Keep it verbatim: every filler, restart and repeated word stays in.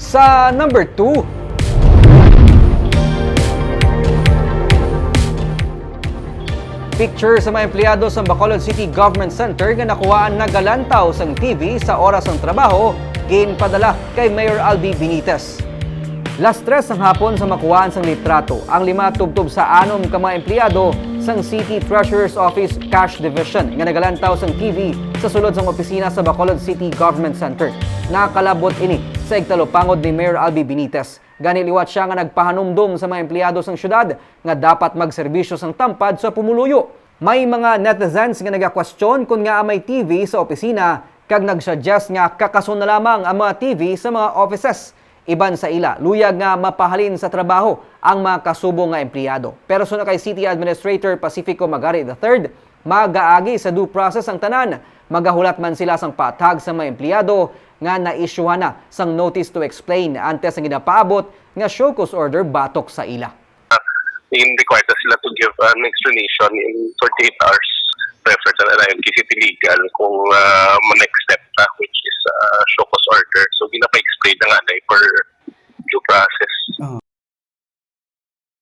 Sa number two, picture sa mga empleyado sa Bacolod City Government Center nga nakuhaan nagalantaw sang T V sa oras sang trabaho, ginpadala kay Mayor Albi Benitez. Las tres sang hapon sa makuhaan sang litrato ang lima tubtob sa anom ka mga empleyado sang City Treasurer's Office Cash Division nga nagalantaw sang T V sa sulod sang opisina sa Bacolod City Government Center. Nakalabot ini sa igtalupangod ni Mayor Albi Benitez. Gani liwat sia nga nagpahanumdom sa mga empleyado sang syudad nga dapat magserbisyo sang tampad sa pumuluyo. May mga netizens nga nagakwestiyon kon ngaa may T V sa opisina kag nag-suggest nga kakason na lamang ang mga T V sa mga offices. Iban sa ila, luyag nga mapahalin sa trabaho ang mga kasubo nga empleyado. Pero suno kay City Administrator Pacifico Magari the third, magaagi sa due process ang tanan. Magahulat man sila sang patag sa mga empleyado nga na-issuehan na sang notice to explain antes ang ginapaabot nga show cause order batok sa ila. Yung required na sila to give an explanation in forty-eight hours. Refer sa L I M K City Legal kung uh, next step na, which is uh, show cause order. So, ginapa-explain na nga na for